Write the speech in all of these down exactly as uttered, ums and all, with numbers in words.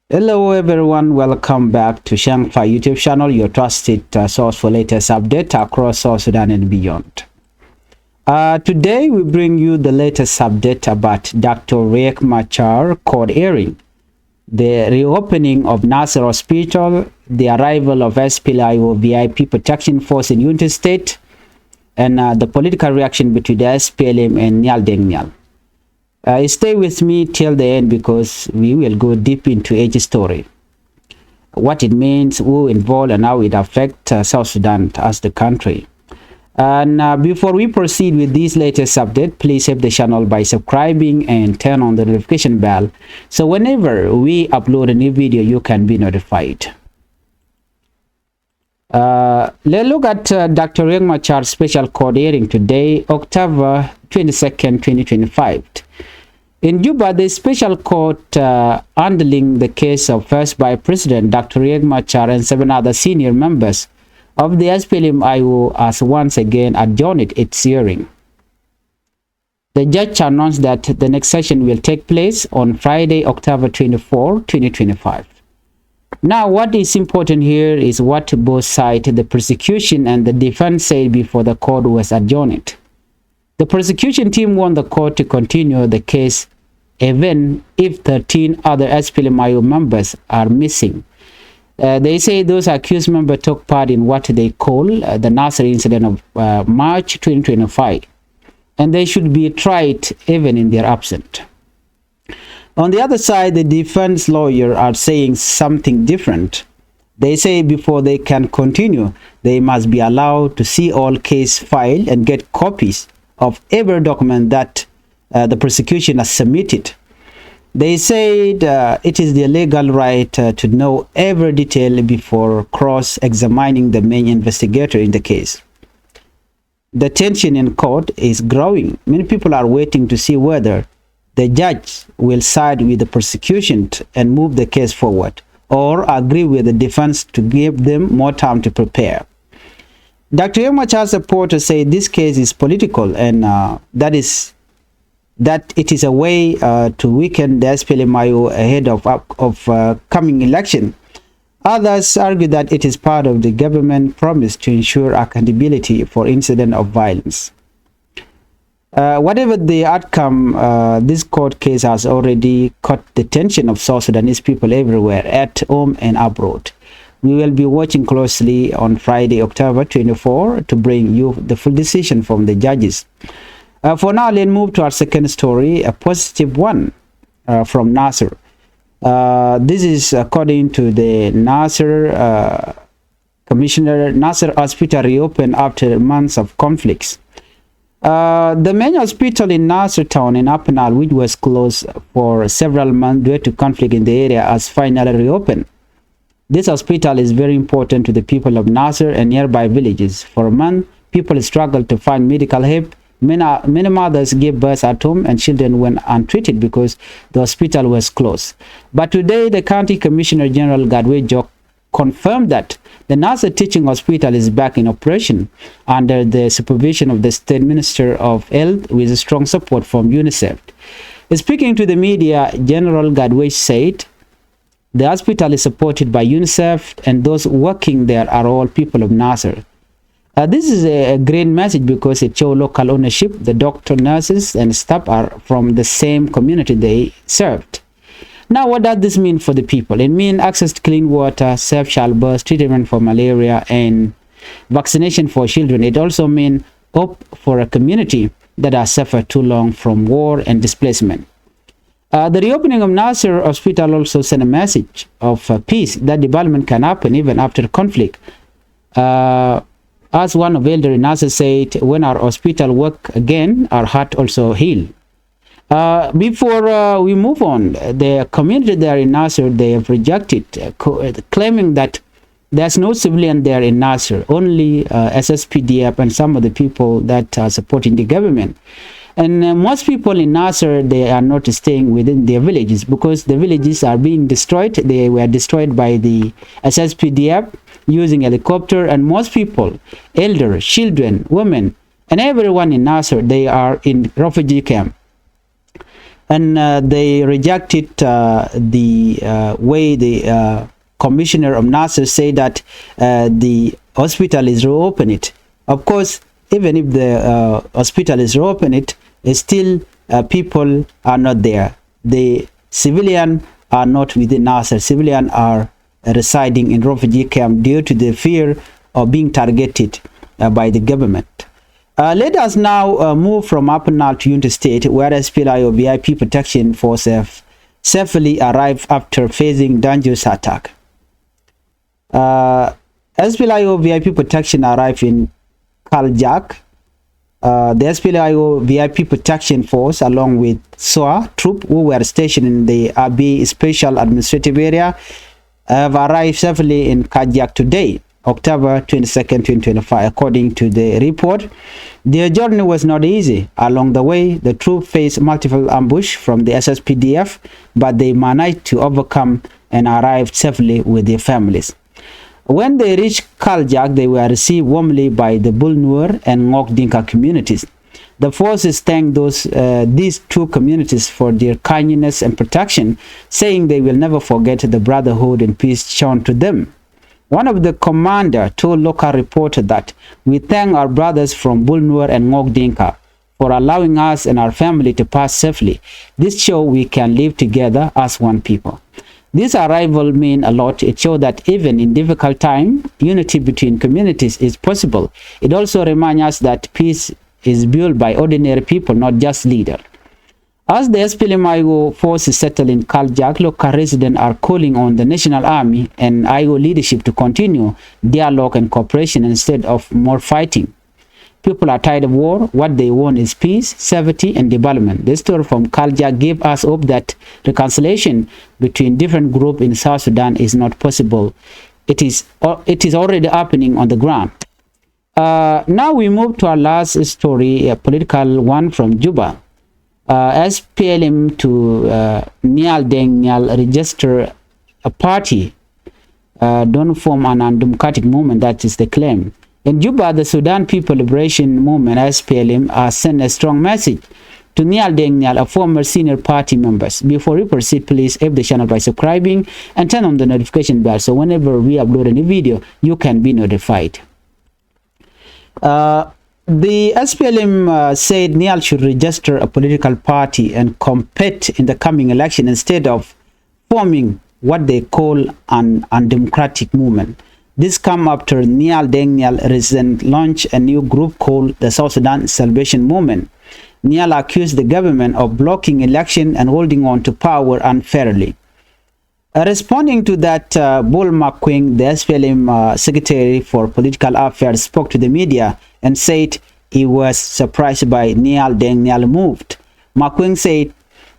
Hello everyone, welcome back to Shangfa YouTube channel, your trusted uh, source for latest update across South Sudan and beyond. Uh, today we bring you the latest update about Doctor Riek Machar court hearing, the reopening of Nasser Hospital, the arrival of S P L M I O V I P protection force in Unity State, and uh, the political reaction between the S P L M and Nial Deng Nial. Uh, stay with me till the end because we will go deep into each story, what it means, who involved, and how it affects uh, South Sudan as the country. And uh, before we proceed with this latest update, please help the channel by subscribing and turn on the notification bell so whenever we upload a new video, you can be notified. Uh, let's look at uh, Doctor Riek Machar's special court hearing today, October twenty-second, twenty twenty-five. In Juba, the special court uh, handling the case of First Vice President Doctor Riek Machar and seven other senior members of the S P L M I O has once again adjourned its hearing. The judge announced that the next session will take place on Friday, October twenty-four, twenty twenty-five. Now, what is important here is what both sides, the prosecution and the defense, said before the court was adjourned. The prosecution team want the court to continue the case even if thirteen other S P L M I O members are missing. Uh, they say those accused members took part in what they call uh, the Nasser incident of uh, March twenty twenty-five, and they should be tried even in their absence. On the other side, the defense lawyer are saying something different. They say before they can continue, they must be allowed to see all case file and get copies of every document that uh, the prosecution has submitted. They said uh, it is their legal right uh, to know every detail before cross-examining the main investigator in the case. The tension in court is growing. Many people are waiting to see whether the judge will side with the prosecution and move the case forward or agree with the defense to give them more time to prepare. Doctor Riek Machar's supporters say this case is political and uh, that is that it is a way uh, to weaken the S P L M I O ahead of, of uh, coming election. Others argue that it is part of the government promise to ensure accountability for incident of violence. Uh, whatever the outcome, uh, this court case has already caught the attention of South Sudanese people everywhere, at home and abroad. We will be watching closely on Friday, October twenty-four, to bring you the full decision from the judges. Uh, for now, let's move to our second story, a positive one uh, from Nasser. Uh, this is according to the Nasser uh, Commissioner. Nasser Hospital reopened after months of conflicts. Uh, the main hospital in Nasser town in Upper Nile, which was closed for several months due to conflict in the area, has finally reopened. This hospital is very important to the people of Nasser and nearby villages. For a month, people struggled to find medical help. Many, many mothers gave birth at home and children went untreated because the hospital was closed. But today, the County Commissioner General Gatwech Jok confirmed that the Nasser Teaching Hospital is back in operation under the supervision of the State Minister of Health with strong support from UNICEF. Speaking to the media, General Gatwech said the hospital is supported by UNICEF and those working there are all people of Nasser. Uh, this is a, a great message because it shows local ownership. The doctor, nurses, and staff are from the same community they served. Now, what does this mean for the people? It means access to clean water, safe childbirth, treatment for malaria, and vaccination for children. It also means hope for a community that has suffered too long from war and displacement. Uh, the reopening of Nasser Hospital also sent a message of uh, peace, that development can happen even after conflict. Uh, as one of elder in Nasser said, when our hospital work again, our heart also heal. Uh, before uh, we move on, the community there in Nasser, they have rejected, uh, co- uh, claiming that there's no civilian there in Nasser, only uh, S S P D F and some of the people that are supporting the government. And uh, most people in Nasser, they are not staying within their villages because the villages are being destroyed. They were destroyed by the S S P D F using helicopter, and most people, elder, children, women, and everyone in Nasser, they are in refugee camp. And uh, they rejected uh, the uh, way the uh, commissioner of Nasser said that uh, the hospital is reopened. Of course, even if the uh, hospital is reopened, still uh, people are not there. The civilian are not within Nasser. Civilian are residing in refugee camp due to the fear of being targeted uh, by the government. Uh, let us now uh, move from Upper Nile to Unity State, where S P L A I O V I P protection force have safely arrived after facing dangerous attack. Uh, S P L A I O V I P protection arrived in Kaljak. Uh, the S P L A I O V I P protection force, along with S O A troop who were stationed in the Abyei Special Administrative Area, have arrived safely in Kaljak today, October twenty-second, twenty twenty-five, according to the report. Their journey was not easy. Along the way, the troop faced multiple ambush from the S S P D F, but they managed to overcome and arrived safely with their families. When they reached Kaljak, they were received warmly by the Bul Nuer and Ngok Dinka communities. The forces thanked those, uh, these two communities for their kindness and protection, saying they will never forget the brotherhood and peace shown to them. One of the commander told local reporter that, "We thank our brothers from Bul Nuer and Ngok Dinka for allowing us and our family to pass safely. This show we can live together as one people." This arrival mean a lot. It shows that even in difficult time, unity between communities is possible. It also reminds us that peace is built by ordinary people, not just leader. As the S P L M I O forces settle in Kaljak, local residents are calling on the National Army and I O leadership to continue dialogue and cooperation instead of more fighting. People are tired of war. What they want is peace, safety, and development. The story from Kaljak gave us hope that reconciliation between different groups in South Sudan is not possible. It is, it is already happening on the ground. Uh, now we move to our last story, a political one from Juba. Uh, S P L M to uh, Nial Deng Nial register a party. Uh, don't form an undemocratic movement, that is the claim. In Juba, the Sudan People Liberation Movement, S P L M, has sent a strong message to Nial Deng Nial, a former senior party member. Before we proceed, please help the channel by subscribing and turn on the notification bell, so whenever we upload a new video, you can be notified. Uh, the S P L M uh, said Nial should register a political party and compete in the coming election instead of forming what they call an undemocratic movement. This come after Nial Deng Nial recent launch a new group called the South Sudan Salvation Movement. Nial accused the government of blocking election and holding on to power unfairly. Uh, responding to that, uh, Bol Makueng, the S P L M uh, Secretary for Political Affairs, spoke to the media and said he was surprised by Nial Deng Nial moved. Makueng said,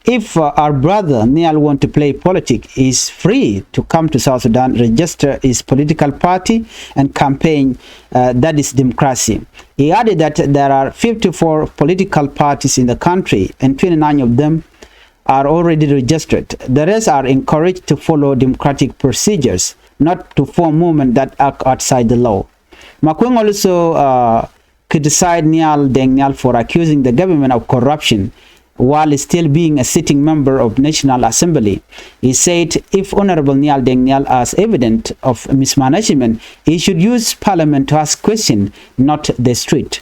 "If uh, our brother Nial want to play politics, he's free to come to South Sudan, register his political party and campaign. Uh, that is democracy." He added that there are fifty-four political parties in the country and twenty-nine of them are already registered. The rest are encouraged to follow democratic procedures, not to form movement that act outside the law. Makueng also uh, criticized Nial Deng Nial for accusing the government of corruption while still being a sitting member of National Assembly. He said if Honorable Nial Deng Nial has evidence of mismanagement, he should use parliament to ask questions, not the street.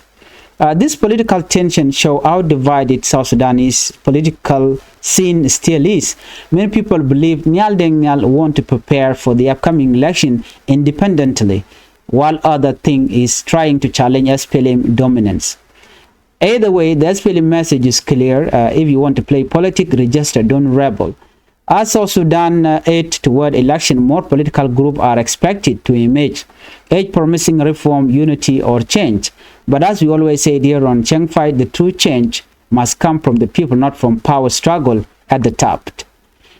Uh, this political tension show how divided South Sudanese political scene still is. Many people believe Nial Deng Nial want to prepare for the upcoming election independently, while other thing is trying to challenge S P L M dominance. Either way, the S P L M message is clear. Uh, if you want to play politics, register, don't rebel. As South Sudan uh, head toward election, more political groups are expected to emerge, each promising reform, unity, or change. But as we always say here on Changfai, the true change must come from the people, not from power struggle at the top.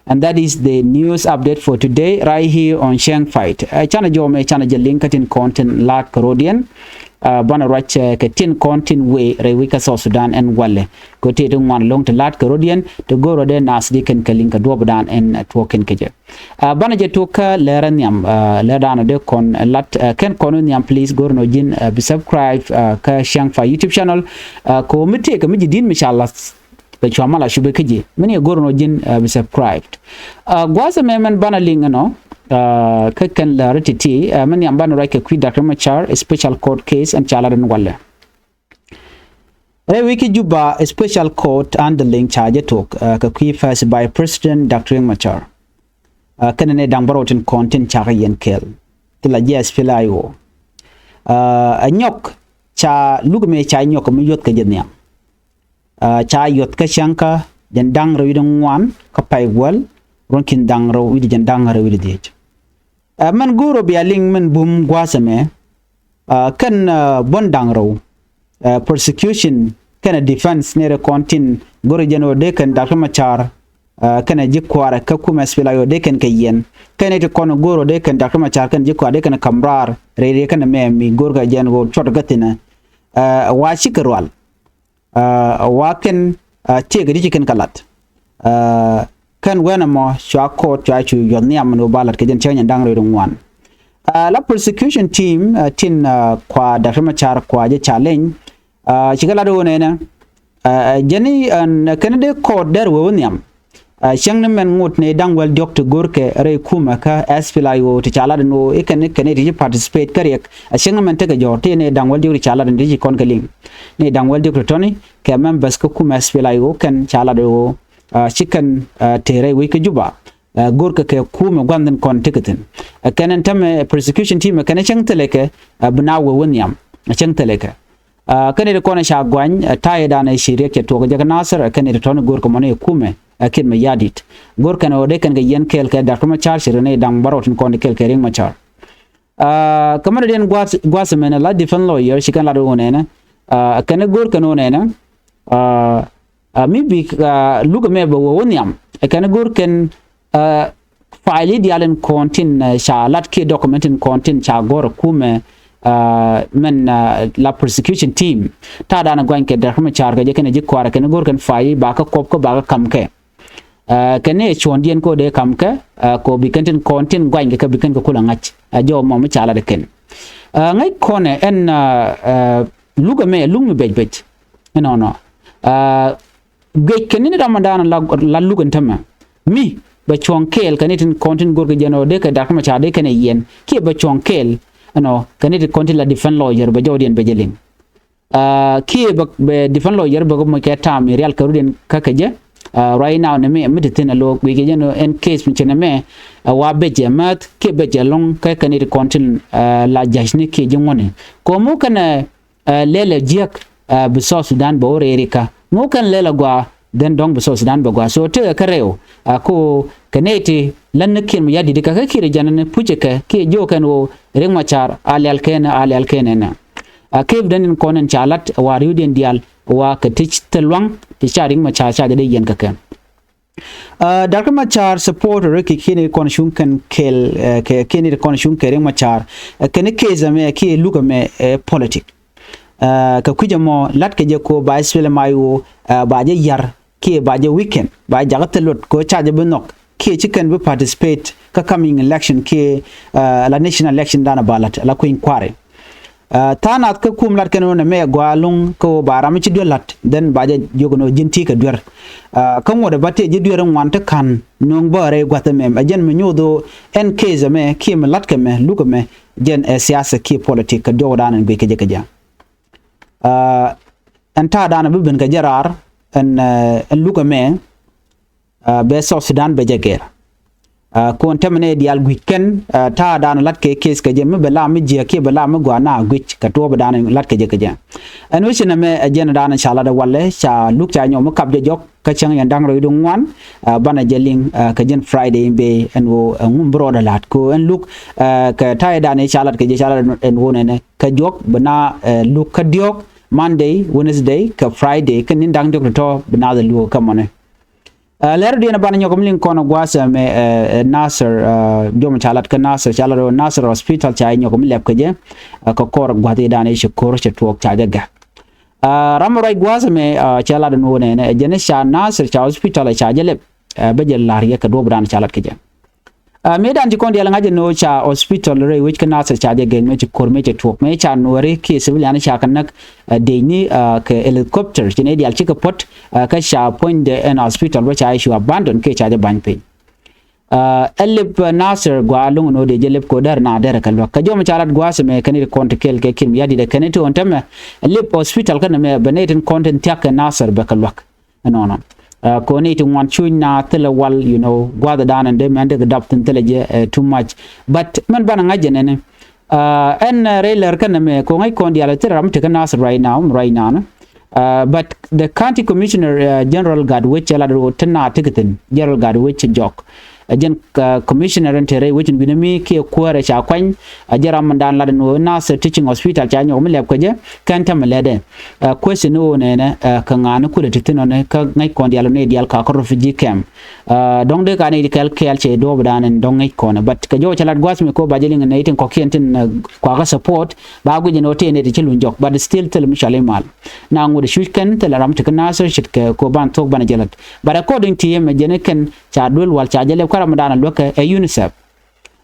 And that is the news update for today right here on Changfai. Uh, canɛ jɔmɛ, canɛ jɛ liŋ kä tin kɔn tin la̱t kɛ rɔ̱diɛn. Uh, banɛ ruac uh, kɛ tin kɔn tin wee rɛy wec kä South Sudan ɛn walɛ. Kɛ tëë ti ŋuan lo̱ŋ ti la̱t kɛ rɔ̱diɛn ti go̱o̱r rɔ̱dɛ naath di kɛn kɛ liŋ kɛ duɔ̱ɔ̱pdan ɛn uh, tuɔɔk kɛn kɛ jɛ. Uh, banɛ jɛ tuɔk kä lɛrɛ nhiam, uh, lɛrɛ daanɔ dee kɔn uh, lat uh, kɛn kɔn nhiam, please go̱o̱r nɔ ji̱n uh, bi subscribe uh, kä Changfai YouTube channel. Uh, kɛ mi tëëkɛ mi ji̱ di̱t mi ca la̱th Cua mal a cupɛ kä ji̱. Min yɛ go̱r nɔ ji̱n bi subscribed. Gua̱a̱th ɛmɛ mɛn banɛ liŋ ɛnɔ kä kɛn lääri ti̱ti̱ mɛn yam banɛ ruac kɛ kui̱ Doctor Machar special court case ɛn ca lat ɛn walɛ. Rɛy wec kä Juba special court handling ca jɛ tok kɛ kui̱ first Vice President Doctor Riek Machar. Kɛnɛ ni da̱ŋ bärɔw tin kɔn tin cakɛ yɛn kɛɛl ti la ji̱ SPLA-IO. Ɛ nyɔk ca luk mëë ca nyɔk mi yuɔth kɛ jɛ nhiam. Ca yuɔth kä cäŋ kä jɛn da̱ŋ rɛw wi̱cdɛ ŋuan kä pay guäl ruɔ̱n ki̱n da̱ŋ rɛw wi̱cdɛ jɛn da̱ŋ rɛw wi̱cdɛ dhiec. Mɛn go̱o̱r ɔ bia liŋ mɛn bum gua̱a̱th ɛmɛ. Kɛn buɔ̱n da̱ŋ rɛw prosecution kɛnɛ defense nɛy ti kɔn tin go̱o̱r jɛn ɣöö dee kɛn Doctor Machar kɛnɛ ji̱ kua̱rɛ kä kumɛ SPLA-IO dee kɛn kɛ yɛn. Kɛn nɛy ti kɔn go̱o̱r ɣöö dee kɛn Doctor Machar kɛnɛ ji̱ kua̱r dee kɛn ka̱m raar rɛy rɛy kɛnɛ mɛm mi go̱o̱r kɛ jɛn ɣöö cuɔt kä thi̱nɛ. Wa cikɛ rual. Wa kɛn tiek ti ci kɛn kɛ lat. Kɛn wɛn ɛmɔ cua court cua cu yuɔth nhiam ni wä ba lat kɛ jɛn cäŋ jɛn da̱ŋ rɛw wi̱cdɛ ŋuan. La prosecution team tin kua Doctor Machar kua jɛ challenge. Cikɛ lat wä nɛnɛ jɛn i̱ kɛn dee court dɛr wee wä nhiam. Cäŋ ni mɛn ŋot ni da̱ŋ wäl diɔ̱k ti go̱rkɛ rɛy kumɛ kä SPLA-IO ti ca lat ni wä i̱ kɛn i̱ kɛn i̱ ti ci participate kä Riek. Cäŋ ni mɛn tekɛ jɔ̱ɔ̱r ti ni da̱ŋ wäl diɔ̱k ti ca lat ni ti ci kɔn kɛ liŋ. Ni da̱ŋ wäl diɔ̱k ti tɔ̱ni kɛ members kä kumɛ SPLA-IO kɛn ca lat ni wä. Ci kɛn te rɛy wec kä Juba. Go̱rkɛ kɛ kumɛ gua̱n thin kɔn tekɛ thi̱n. Kɛn ɛn tämɛ prosecution team kɛn cäŋ thilɛ kɛ bi na wee wä nhiam. Cäŋ thilɛ kɛ kɛn i̱ ti kɔn ca guany ta̱yɛ danɛ ci Riek cɛ tuɔk jɛ kä Nasir kɛn i̱ ti tɔ̱ni go̱rkɛ mɔni kumɛ. Kiɛt mɛ ya̱di̱t go̱rkɛn ɣöö dee kɛn kɛ yɛn kɛɛl kɛ Doctor Machar ci ri ni da̱ŋ bärɔw tin kɔn ti kɛɛl kɛ Riek Machar. Kä mɛn dee gua̱a̱th gua̱a̱th mɛn la defense lawyer ci kɛn lat wä nɛnɛ. Kɛn go̱rkɛn wä nɛnɛ. Mi bi luk ɛmɛ bɛ wä wä nhiam kɛn go̱rkɛn. File i̱ diaal in kɔn tin ca lat kiɛ document in kɔn tin ca gɔ̱r kumɛ. Mɛn la prosecution team ta̱a̱ danɛ guany kɛ Doctor Machar kɛ jɛ kɛn ji̱ kua̱rɛ kɛn go̱rkɛn file i̱ bakä kɔp kä bakä ka̱m kɛ. Kɛn ni ɛ cuɔ̱ndiɛn ko dee ka̱m kɛ ko bi kɛn tin kɔn tin guany kɛ kɛ bi kɛn kɛ kulɛ ŋa̱c. Ɛ jɔw mɔ mi ca lat kɛn ŋäc kɔnɛ ɛn luk ɛmɛ luk mi bec bec. Ɛnɔnɔ guic kɛn ni ram dan la luk ɛn tämɛ mi bɛ cuɔ̱ŋ kɛɛl kɛn ni tin kɔn tin go̱rkɛ jɛn ɔ dee kɛ Doctor Machar dee kɛn ɛ yɛn kiɛ bɛ cuɔ̱ŋ kɛɛl. Ɛnɔ kɛn ni tin kɔn tin la defense lawyer bɛ jɔwdiɛn bɛ jɛ liŋ. Kiɛ bɛ defense lawyer bɛ kɛ moc kɛ ta̱a̱m i̱ rial kɛ rut in kä kɛ jɛ. Right now ni mi mi ti thi̱n alo guic kɛ jɛ ni ɛn case mi cɛ ni mɛ. Wa bɛ jɛ määth kiɛ bɛ jɛ lo̱ŋ kä kɛn it kɔn tin la ja̱cni kiɛ ji̱ ŋuɔ̱ni. Ko̱mu kɛnɛ lɛlɛ jiäk bi South Sudan bɛ wä rɛɛri kä mu kɛn lɛlɛ gɔaa. Then dɔ̱ŋ bi South Sudan bɛ gɔaa so tekɛ kä rɛw. Ko kɛ nɛy ti län ni kiɛn mi ya̱di̱t kä kä kiɛn jɛn ni pucɛ kɛ kiɛ jiök kɛn ɣöö Riek Machar a lial kɛn a lial kɛn ɛnɛ. A kep den in kɔn in ca lat wa riwdiɛn diaal wa kɛ ti thil luaŋ ti ca Riek Machar ca jɛ dee yɛn kɛ kɛ. Doctor Machar supporter ki kiɛn in kɔn cuŋ kɛn kɛl kɛ kiɛn in kɔn cuŋ kɛ Riek Machar. Kɛn case ɛmɛ kiɛ luk ɛmɛ politic. Kɛ kui̱c ɛmɔ latkɛ jɛ ko ba SPLM-IO ba jɛ yar kiɛ ba jɛ weekend ba jɛ jakä thil luɔt ko ca jɛ bi nhɔk kiɛ ci kɛn bi participate kä coming election kiɛ la national election danɛ ba lat la kui̱ny kua̱ri. Tha̱a̱ŋ nath kä kum lat kɛn wä nɛ mɛ gɔaa lo̱ŋ kä wä ba ram mi ci duer la̱t then ba jɛ jiök ni wä ji̱n ti kɛ duer. Kä ŋuɔ̱t ɛ ba tëë ji̱ duer in ŋuan ti ka̱n nööŋ bä rɛy gua̱th ɛmɛ ɛ jɛn mi nyoth wä ɛn case ɛmɛ kiɛ mi la̱t kɛ mɛ luk ɛmɛ jɛn ɛ siasa kiɛ politik kɛ diɔk dan ɛn guic kɛ jɛ kɛ jɛ. Ɛn ta̱a̱ dan ɛ bi ben kɛ jɛ raar ɛn ɛn luk ɛmɛ. Bɛ South Sudan bɛ jɛ gɛr. Kuɔn tɛmɛ ni diaal guic kɛn ta̱a̱ dan lat kɛ case kɛ jɛ mi bɛ la mi jiɛ kiɛ bɛ la mi gɔaa na guic kɛ tuɔɔp dan lat kɛ jɛ kɛ jɛ. Ɛn wi̱ci nɛ mɛ ɛ jɛn dan ca lat ɛ walɛ ca luk ca nyɔm mi kap jɛ jɔk kä cäŋ yɛn da̱ŋ rɛw i̱di ŋuan. Banɛ jɛ liŋ kɛ jɛn Friday in bɛ ɛn ɣöö ŋum bi rɔɔdɛ la̱t ko ɛn luk kɛ ta̱a̱ dan ca lat kɛ jɛ ca lat ɛn ɣöö nɛnɛ kɛ juɔk bi na luk kä diɔ̱k Monday, Wednesday kɛ Friday kɛ ni̱n da̱ŋ diɔ̱k tɔ̱tɔ̱ bi na luk kä mɔnɛ. Lɛr diɛn banɛ nyɔk mi liŋ kɔn gua̱a̱th ɛmɛ Nasir. Jom ca lat kä Nasir ca lat Nasir hospital ca nyɔk mi lɛp kä jɛ. Kɛ kɔr gua̱a̱th idan i̱ cɛ ko̱r cɛ tuɔɔk ca jɛ gɛ. Ram ruac gua̱a̱th ɛmɛ ca lat nuɔ̱ɔ̱n ɛnɛ jɛn i̱ ca Nasir ca hospital ca jɛ lɛp. Bä jɛ la̱r yɛ kɛ duɔ̱p dan ca lat kä jɛ. Mëëdan ci kɔn diaal ŋa̱c ɛn ɣöö ca hospital rɛy wec kä Nasir ca jɛ gɛŋ mëë ci ko̱r mëë cɛ tuɔɔk mëë ca nuɔ̱ɔ̱ri kiɛ civilian ca kɛ näk. Dëëcni kɛ helicopter ci nɛy diaal cikɛ puɔ̱t kä ca puɔ̱nydɛ ɛn hospital bä ca jɛ cu abandon kiɛ ca jɛ ba̱ny piny. Ɛ lip Nasir gɔaa lo̱ŋ ɛn ɣöö dëë jɛ lip kɛ ɣöö dɛr na dɛr kɛ luäk kɛ jɔmɛ ca lat gua̱a̱th ɛmɛ kɛn i̱ ti kɔn ti kɛl kɛ Kiir Mayardit ɛ kɛn i̱ ti ɣän tämɛ. Ɛ lip hospital kɛn ɛmɛ bɛ nɛy tin kɔn tin thia̱k kɛ Nasir bɛ kɛ luäk. Ɛnɔnɔ. Koni ti ŋuan cuc na thilɛ wal, you know, gua̱thdan ɛn dee mɛn dee kɛ dap thin thilɛ jɛ too much. But mɛn banɛ ŋa̱c jɛ nɛni. Ɛn rɛy lɛr kɛn ɛmɛ kɛ ŋäc kɔn diaal thilɛ ram tekɛ Nasir right now, right now. But the county commissioner, General Gatwec cɛ lat ro tin na tekɛ thin, General Gatwec cɛ jɔk. Ɛ jɛn commissioner in te rɛy wecin wi̱nɛ mi kiɛ kuäärɛ ca kuany. Ɛ jɛn ram mindan lat in wä Nasir Teaching Hospital ca nyɔk mi lɛp kɛ jɛ kɛn tämɛ lɛtdɛ. Ɛ question ni wä nɛnɛ, ɛ kɛ ŋa̱a̱n ni kulɛ ti thin ɔnɛ kä ŋäc kɔn diaal ɔnɛ diaal ka kä refugee camp. Ɛ dɔ̱ŋ dee ka ni kɛl kɛɛl cɛ duɔ̱ɔ̱pdan in dɔ̱ŋ ŋäc kɔn, but kɛ jɔw cɛ lat gua̱th mi ko ba jɛ liŋ nɛ itin kɔkiɛn tin kuakä support ba guic in wä tëë nɛ ti ci luny jɔk, but still thil mi cɔal imal. Na ŋut cuc kɛn thilɛ ram ti kä Nasir cit kɛ ko ban thok ban jɛ lat. But according to him, jɛn kɛn ca duel wal ca jɛ lɛp kä ramdan a luäk kɛ ɛ UNICEF.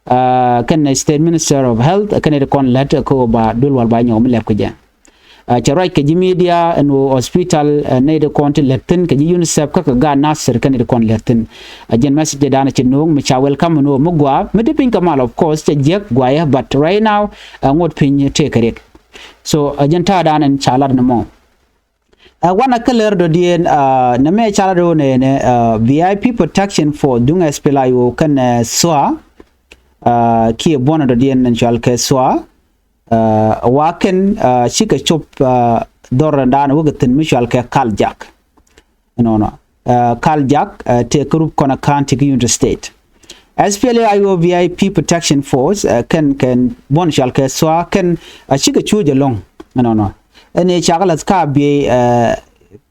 Kɛn State Minister of Health kɛn ɛ ti kɔn lät kä ɣöö ba duel wal ba nyɔk mi lɛp kɛ jɛ. Cɛ ruac kɛ ji̱ media ɛn ɣöö hospital nɛy ti kɔn ti lät thi̱n kɛ ji̱ UNICEF kä kɛ gaat Nasir kɛn ɛ ti kɔn lät thi̱n. Jɛn message dan ci no̱o̱ŋ mi ca welcome ɛn ɣöö mi gɔaa mi ti piny kɛ mal, of course cɛ jiäk gɔaa yɛ, but right now ŋot piny tëëkɛ riɛk. So jɛn ta̱a̱ dan ɛn ca lat ni mɔ. Ɛ wanɛ kä lɛr dɔ̱diɛn nɛ mɛ ca lat ɣöö nɛnɛ VIP protection force duŋ SPLA-IO kɛn SSOA. Kiɛ buɔ̱nɛ dɔ̱diɛn nɛ cɔal kɛ SSOA. Wa kɛn cikɛ cop dhɔr dan wä kɛ thi̱n mi cɔal kɛ Kaljak. Nɔnɔ Kaljak tëë kä Rubkona County kä Unity State. SPLA-IO VIP protection force kɛn kɛn buɔ̱n cɔal kɛ SSOA kɛn cikɛ cuuc ɛlɔ̱ŋ. Nɔnɔ ɛn ëë cakɛ la̱th ka biey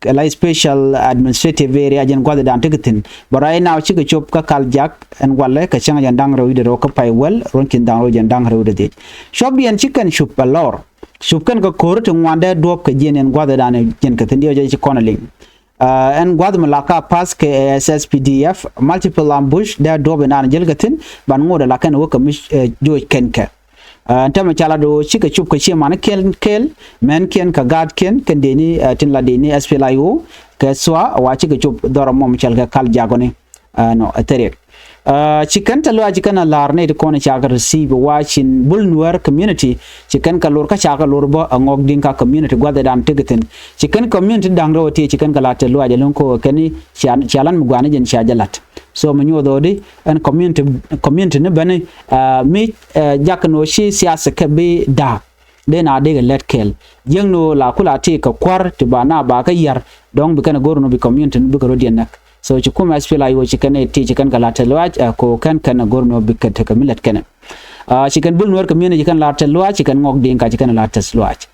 la special administrative area jɛn gua̱thdan tekɛ thi̱n. But right now cikɛ cop kä Kaljak ɛn walɛ kɛ cäŋ jɛn da̱ŋ rɛw i̱dɛ rɛw kä pay wäl ruɔ̱n ki̱n da̱ŋ rɛw jɛn da̱ŋ rɛw i̱dɛ dhiec. Cuɔpdiɛn ci kɛn cup ɛ lɔr. Cup kɛn kɛ ko̱r ti ŋuan dee duɔ̱ɔ̱p kɛ jiɛn ɛn gua̱thdan jɛn kɛ thi̱n diɛ jɛ ci kɔn ɛ liŋ. Ɛn gua̱th mi la ka pass kɛ SSPDF, multiple ambush dee duɔ̱ɔ̱p in an jäl kɛ thi̱n ban ŋot ala kɛn wä kɛ mi joc kɛn kɛ. Ɛn tämɛ ca la do̱o̱ cikɛ cup kɛ cie man kɛl kɛl mɛn kiɛn kɛ gaat kiɛn kɛn dee ni tin la dee ni SPLA-IO kɛ SSOA wa cikɛ cup dhɔr ɛmɔ mi cɔal kɛ Kaljak ɔni. Nɔ ɛ theriɛk. Ci kɛn te luaac ci kɛn a la̱r nɛy ti kɔn cakɛ receive wa cin bul Nuer community. Ci kɛn kɛ lor kä cakɛ lor bä a Ŋɔk Diŋka community gua̱thdan tekɛ thi̱n. Ci kɛn community da̱ŋ rɛw ti ci kɛn kɛ la̱r te luaac ɛlɔ̱ŋ ko kɛn cia lan mi gua̱a̱ni jɛn cia jɛ la̱t. So mi nyuɔth ɣöödi ɛn community community ni beni mi jak ni wä ci siasa kɛ bi da̱a̱k. Dee na dee kɛ lɛt kɛl jiäkni wä la kula ti kɛ kua̱r ti ba na ba kä yar dɔ̱ŋ bi kɛn a go̱r ni wä bi community ni bi kɛ rɔ diɛn näk. So ci kum SPLA-IO ci kɛn ɛ ti ci kɛn kɛ la tɛth luaac ɛ ko kɛn kɛn a go̱r ni wä bi kɛ tekɛ mi lɛt kɛn ɛ. Ci kɛn bul Nuer community ci kɛn la tɛth luaac ci kɛn Ŋɔk Diŋka ci kɛn la tɛth luaac.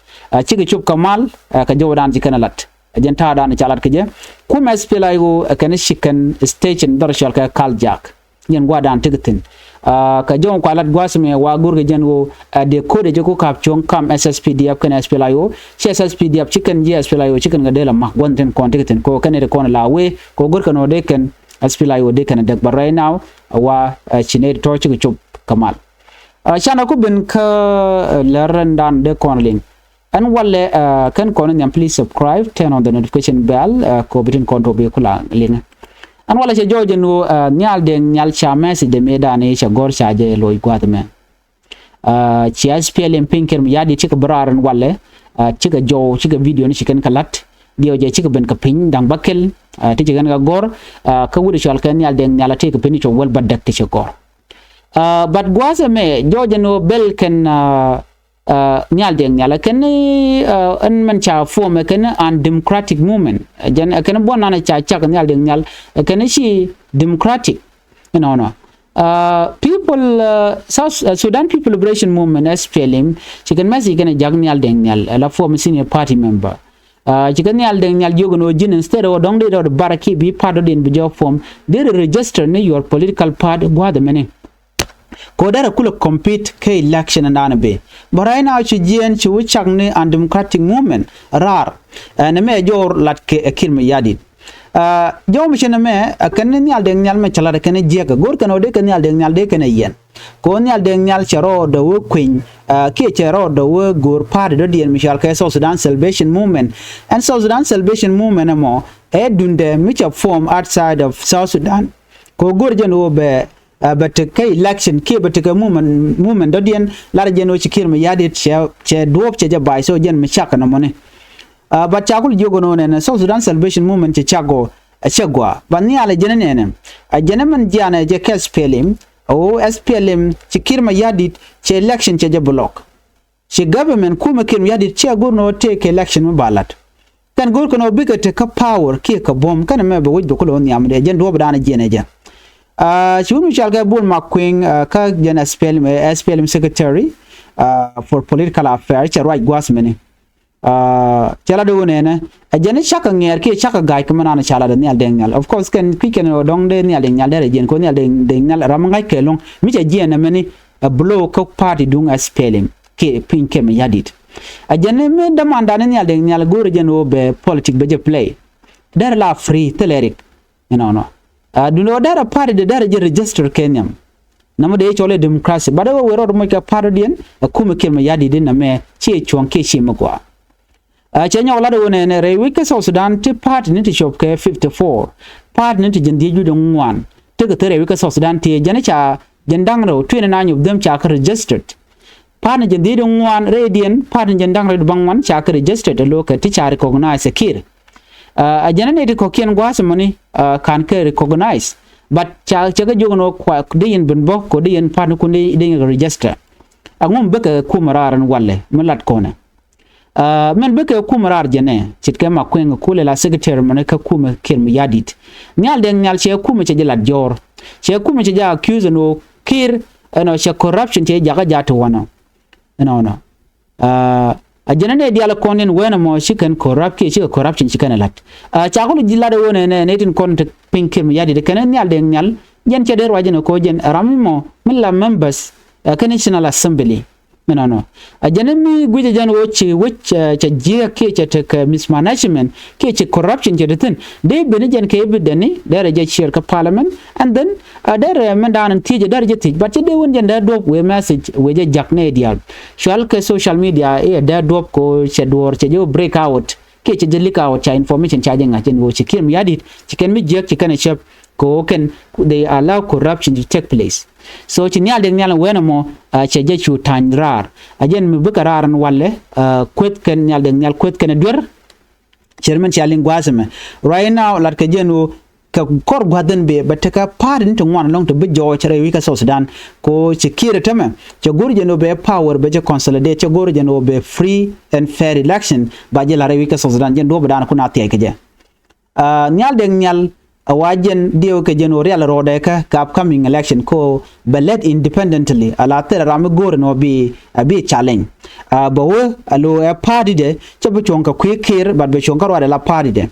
Cikɛ cop kɛ mal ɛ kɛ jɔwdan ci kɛn ɛ lat. Ɛ jɛn ta̱a̱dan ca lat kɛ jɛ kum SPLA-IO ɛ kɛn ci kɛn station dhɔr cɔal kɛ Kaljak. Yɛn gua̱a̱dan tekɛ thi̱n. Kɛ jɔw kua lat gua̱a̱th mɛ wa go̱rkɛ jɛn ɣöö ɛ dee ko̱dɛ jɛ ku ka̱p cuɔ̱ŋ kam SSPDF kɛn SPLA-IO. Ci SSPDF ci kɛn ji̱ SPLA-IO ci kɛn kɛ dee la ma̱k gua̱n thi̱n kɔn tekɛ thi̱n kɛ ɣöö kɛn ɛ ti kɔn la wee kɛ ɣöö go̱rkɛ nɔ dee kɛn SPLA-IO dee kɛn ɛ däk, but right now wa ci nɛy ti tɔ̱ cikɛ cop kɛ mal. Canɛ ku ben kä lɛr rɛndan dee kɔn liŋ. Ɛn walɛ kɛn kɔn nhiam, please subscribe, turn on the notification bell kɛ ɣöö bi tin kɔn tuɔɔk bi ku la liŋ. Ɛn walɛ cɛ jɔɔc ɛn ɣöö Nhial Dɛŋ Nhial ca message dɛ mëëdan i̱ cɛ gɔ̱r ca jɛ loc gua̱a̱th ɛmɛ. Ci SPLM piny Kiir Mayardit cikɛ bi raar ɛn walɛ cikɛ jɔw cikɛ video ni ci kɛn kɛ la̱t. Diɛw jɛ cikɛ ben kɛ piny da̱ŋ bä kɛl ti ci kɛn kɛ gɔ̱r. Kä wut cɔal kɛ Nhial Dɛŋ Nhial a tëëkɛ piny cɛ wäl bädäk ti ci gɔ̱r. But gua̱a̱th ɛmɛ jɔɔc ɛn ɣöö bɛl kɛn Nhial Dɛŋ Nhial ɛ kɛn ɛn mɛn ca form ɛ kɛn undemocratic movement. Jɛn ɛ kɛn buɔ̱n nanɛ ca cak Nhial Dɛŋ Nhial ɛ kɛn ci democratic. Inɔnɔ people South Sudan People Liberation Movement, SPLM, ci kɛn message kɛn jak Nhial Dɛŋ Nhial ɛ la form senior party member. Ci kɛn Nhial Dɛŋ Nhial jiök ɛn ɣöö ji̱n instead ɣöö dɔ̱ŋ dee dɔ̱t bar ki bi part dɔ̱diɛn bi jɔɔk form, dee register ni your political party gua̱a̱th ɛmɛni. Kɛ ɣöö derɛ kulɛ compete kä election ɛn da̱a̱n ɛ bëë. But right now ci jiɛɛn ci wä cak ni undemocratic movement raar. Ɛn ɛmɛ jɔɔr lat kɛ ɛ Kiir Mayardit. Jɔw mi ci nɛmɛ ɛ kɛn ni Nhial Deng Nhial mɛ cä lat ɛ kɛn jiäk ɛ go̱r kɛn ɣöö dee kɛ Nhial Deng Nhial dee kɛn ɛ yɛn. Kɛ ɣöö Nhial Deng Nhial cɛ rɔɔdɛ wee kueny kiɛ cɛ rɔɔdɛ wee go̱r party dɔ̱diɛn mi cɔal kɛ South Sudan Salvation Movement. Ɛn South Sudan Salvation Movement ɛmɔ ɛ dundɛ mi cɛ form outside of South Sudan. Kɛ ɣöö go̱r jɛn ɣöö bɛ bɛ tekɛ election kiɛ bɛ tekɛ movement, movement dɔ̱diɛn lar jɛn ɣöö ci Kiir Mayardit cɛ, cɛ duɔ̱ɔ̱p cɛ jɛ ba̱a̱c, so jɛn mi cak kɛ nɔmɔni. But ca kul jiök ɛn ɣöö nɛnɛ South Sudan Salvation Movement cɛ cak ɣöö ɛ cɛ gɔaa. But nhial ɛ jɛn ɛ nɛnɛ ɛ jɛn ɛ mɛn jianɛ jɛ kɛ S P L M, ɛ ɣöö S P L M ci Kiir Mayardit cɛ election cɛ jɛ block. Ci government kumɛ Kiir Mayardit ciɛ go̱r ni ɣöö tëëkɛ election mi ba la̱t. Kɛn go̱r kɛn ɣöö bikɛ te kä power kiɛ kä buɔ̱m kɛn ɛmɛ bɛ wec bɛ kulɛ ɣöö nhiamdɛ jɛn duɔ̱ɔ̱pdan ɛ jiɛn ɛ jɛ. Ci wun mi cɔal kɛ Bol Makueŋ kä jɛn S P L M, S P L M secretary for political affairs cɛ ruac gua̱a̱th mini. Cɛ lat ɣöö nɛnɛ ɛ jɛn i̱ cakɛ ŋɛɛr kiɛ cakɛ ga̱a̱c kä mi naan ca lat ɛ Nhial Deng Nhial. Of course kɛn kui̱c kɛn ɣöö dɔ̱ŋ dee Nhial Deng Nhial derɛ jiɛn kɛ ɣöö Nhial Deng Nhial ram mi ŋa̱c kɛ lo̱ŋ mi cɛ jiɛn ɛmɛni ɛ blow kä party duŋ S P L M kiɛ piny Kiir Mayardit. Ɛ jɛn mi dämandan ni Nhial Deng Nhial go̱o̱rɛ jɛn ɣöö bɛ politic bɛ jɛ play. Derɛ la free thilɛ rik. Inɔnɔ. Duundɛ ɣöö derɛ party dee derɛ jɛ register kɛ nhiam. Nɔmɔ dee cɔl i̱ democracy. But ɛ wee rɔɔd moc kɛ party diɛn ɛ kumɛ Kiir Mayardit in nɛmɛ ciɛ cuɔ̱ŋ kiɛ ciɛ mi gɔaa. Cɛ nyɔk lat ɣöö nɛnɛ rɛy wec kä South Sudan ti party ni ti cop kɛ fifty four. Party ni ti jiɛn dhieec wi̱cdɛ ŋuan. Tekɛ thil rɛy wec kä South Sudan ti jɛn ca jiɛn da̱ŋ rɛw twenty nine of them ca kä registered. Party ni jiɛn dhieec wi̱cdɛ ŋuan rɛydiɛn, party ni jiɛn da̱ŋ rɛw baŋ ŋuan ca kä registered ɛ lo̱kɛ ti ca recognize ɛ Kiir. Ɛ jɛn ni ti kɔ̱kiɛn gua̱a̱th mɔni ka̱n kɛ recognize. But ca cɛ kɛ jiök ni kua dee yɛn ben bä kɛ dee yɛn party ni kun dee yɛn register. Aŋu mi bikɛ kumɛ raar ɛn walɛ mi lat kɔnɛ. Mɛn bikɛ kumɛ raar jɛnɛ ce̱tkɛ Makueŋ kulɛ la secretary mɛnɛ kä kumɛ Kiir Mayardit. Nhial Deng Nhial cɛ kumɛ cɛ jɛ lat jɔɔr. Cɛ kumɛ cɛ jɛ accuse ɛn ɣöö Kiir ɛnɔ cɛ corruption cɛ jakä ja̱ ti wanɔ. Ɛnɔnɔ. A jɛnɛ nɛ diaal kɔn in wen ɛmɔ ci kɛn corrupt kiɛ cikɛ corruption ci kɛn ɛ lat. Ca kul ji̱ lat ɛ wen ɛnɛ nɛ tin kɔn te piny Kiir Mayardit kɛn Nhial Deng Nhial jɛn cɛ dee ruac ɛn ɛ ko̱ jɛn ram mɔ mi la members ɛ kä National Assembly. Ɛnɔnɔ. A jɛn mi guic a jɛn ɣöö ci wec cɛ jiɛk kiɛ cɛ tekɛ mismanagement kiɛ ci corruption cɛ te thi̱n. Dee ben jɛn kɛ evidence ni derɛ jɛ share kä parliament and then derɛ mɛn daan thiec derɛ jɛ thiec, but cɛ dee wen jɛn dee duɔp wee message wee jɛ jak nɛ diaal. Cual kɛ social media iɛ dee duɔp ko cɛ duɔɔr cɛ jɛ wä break out. Kiɛ cɛ jɛ leak out ca information ca jɛ ŋa̱c ɛn ɣöö ci Kiir Mayardit ci kɛn mi jiäk ci kɛn ɛ cäp kɛ ɣöö kɛn they allow corruption to take place. So ci Nhial Deng Nhial wen ɛmɔ cɛ jɛ cu ta̱ny raar. A jɛn mi bikɛ raar ɛn walɛ kueth kɛn Nhial Deng Nhial kueth kɛn ɛ duer. Chairman cia liŋ gua̱a̱th ɛmɛ. Right now lat kɛ jɛn ɣöö kɛ kɔr gua̱a̱th ɛn bɛ bɛ tekɛ party ni ti ŋuan ɛlɔ̱ŋ ti bi jɔɔc rɛy wi̱i̱ kä South Sudan. Ko ci Kiir ɛ tämɛ cɛ go̱r jɛn ɣöö bɛ power bɛ cɛ consolidate cɛ go̱r jɛn ɣöö bɛ free and fair election ba jɛ la rɛy wi̱i̱ kä South Sudan jɛn duɔ̱ɔ̱p dan kun a thiac kɛ jɛ. Nhial Deng Nhial a wa jɛn diɛw kɛ jɛn ɣöö rial rɔɔdɛ kä kɛ upcoming election ko bɛ led independently a la thil ram mi go̱o̱r ɛn ɣöö bi a bi challenge. Bɛ wee a lo̱ ɛ party dɛ cɛ bi cuɔ̱ŋ kɛ kui̱ Kiir but bɛ cuɔ̱ŋ kä ruaadɛ la party dɛ.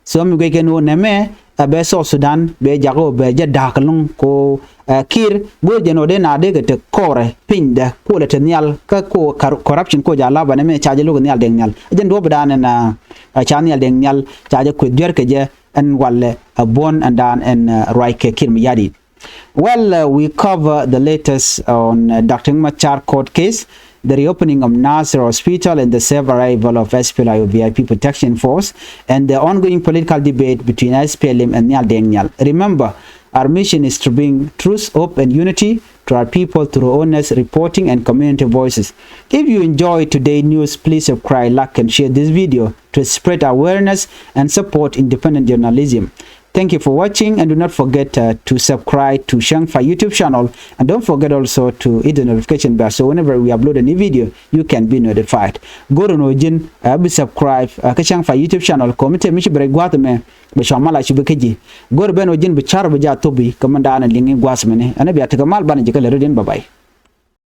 So mi guic kɛn ɣöö nɛmɛ a bɛ South Sudan bɛ jak ɣöö bɛ jɛ da̱a̱k lo̱ŋ ko Kiir go̱o̱r jɛn ɣöö dee na dee kɛ te kɔɔrɛ pinydɛ kuɔlɛ te nhial kä ko corruption ko ja la̱bä nɛmɛ ca jɛ lo̱k Nhial Deng Nhial. Jɛn duɔ̱ɔ̱p dan ɛn a ca Nhial Deng Nhial ca jɛ kueth duer kɛ jɛ ɛn walɛ a buɔ̱n ɛn daan ɛn ruac kɛ Kiir Mayardit. Well, uh, we cover the latest on uh, Doctor Machar court case, the reopening of Nasser Hospital, and the safe arrival of S P L A I O V I P Protection Force, and the ongoing political debate between S P L M and Nhial Deng Nhial. Remember, our mission is to bring truth, hope, and unity to our people through honest reporting and community voices. If you enjoy today's news, please subscribe, like, and share this video to spread awareness and support independent journalism. Thank you for watching and do not forget uh, to subscribe to Shangfa YouTube channel and don't forget also to hit the notification bell so whenever we upload a new video you can be notified. Go̱r ɛn ɣöö ji̱n uh, bi subscribe uh, kä Shangfa YouTube channel kɔmi te mi ci bi rɛc gua̱a̱th ɛmɛ bɛ cua mal a ci bi kä ji̱. Go̱r ben ɣöö ji̱n bi car bi jaa thop bi kä mɛn daanɛ liŋ i̱ gua̱a̱th mɛni ɛn bia tekɛ mal banɛ ji̱ kä lɛ rɛdiɛn bye bye.